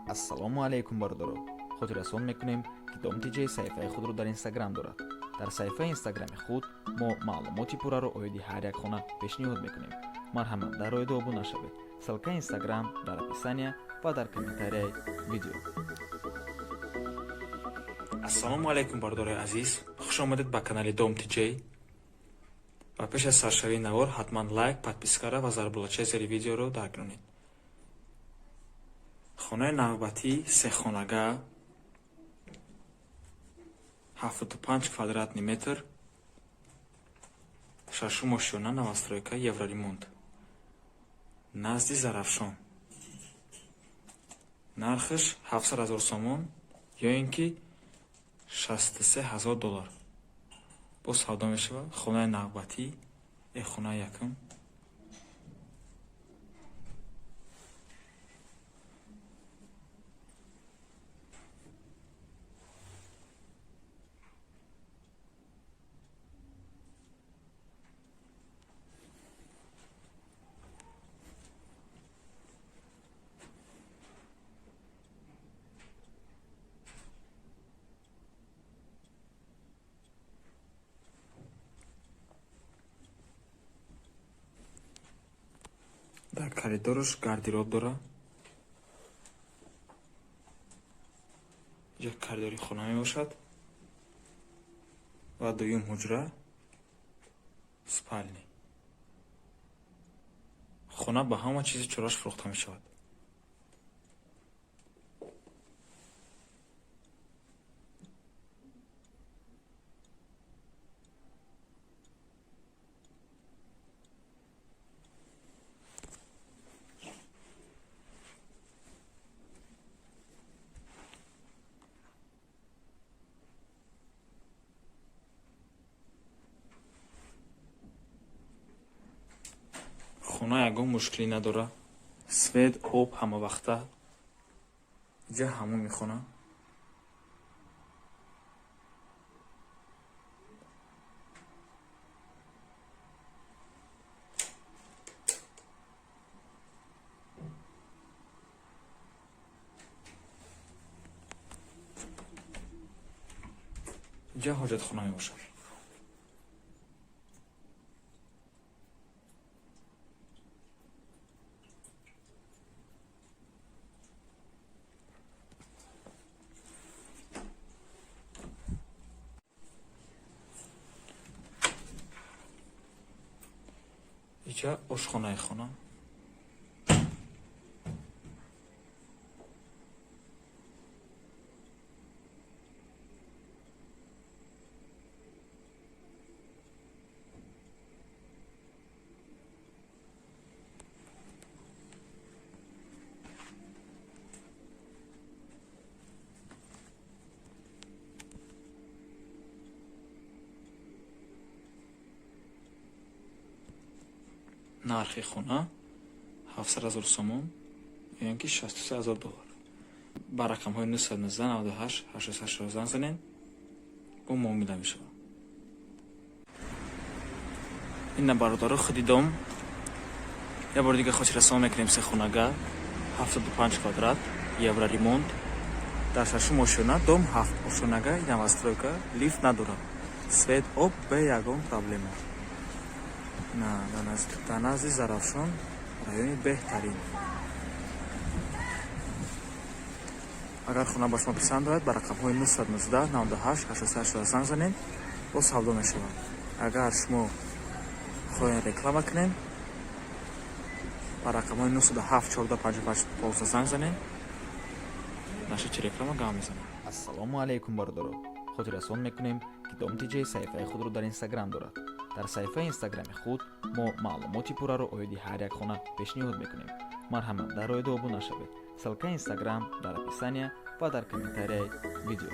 Ассалому алайкум, бародаро! Хотиррасон мекунем, ки Дом ТЖ саҳифаи худро дар Инстаграм дорад. Дар саҳифаи Инстаграми худ мо маълумоти пурраро оиди ҳар як хона пешниҳод мекунем. Марҳамат, дароеду обуна шавед. Ссылкаи Инстаграм дар описания ва дар комментарияи видео. Ассалому алайкум, бародарои азиз, хуш омадед ба канали Дом ТЖ. Ва пеш аз саршавии навор ҳатман лайк, подпискара ва зарбулачаи зери видеоро даркунед. Хонаи навбатӣ сехонага, 75 квадратный метр, шашум ошёна, новостройка, евроремонт, назди Зарафшон. Нархаш 700 ҳазор сомон ё ин ки 63 ҳазор доллар. Боз савдо мешавад. Хонаи навбатӣ хонаи якум. Дар коридораш гардероб дора. Инҷа коридори хона мебошад ва дуюм ҳуҷра, спальни. Хона ба ҳама чизи чораш фурӯхта мешавад. Хона ягон мушкилӣ надора, свет, об ҳамавақта. Инҷа ҳамоми хона. Инҷа ҳоҷатхона мебошад. Инҷа ошхонаи хона. Нархи хона 700 ҳазор сомон ё ин ки 63 ҳазор доллар. Ба рақамҳои 919 98 88 занг занед, бо муомила мешавад. Ина, бародаро, худи дом. Як бори дига хотиррасон мекунем: сехонага, 75 квадрат, евроремонт, дар шашум ошёна, дом ҳафт ошёнага, новостройка, лифт надорад, свет, об бе ягон проблема. Дар назди Зарафшон, райони беҳтарин. Агар хона ба шумо писанд ояд, ба рақамҳои 919 98 88 занг занед, боз савдо мешавад. Агар шумо хоҳед реклама кунем, ба рақамҳои 907 14 55 15 занг занед, нашачи реклама гап мезанем. Ассалому алайкум, бародаро! Хотиррасон мекунем, ки Дом ТЖ саҳифаи худро дар Инстаграм дорад. Дар саҳифаи Инстаграми худ мо маълумоти пурраро оиди ҳар як хона пешниҳод мекунем. Марҳамат, дароеду обуна шавед. Ссылкаи Инстаграм дар описания ва дар комментарияи видео.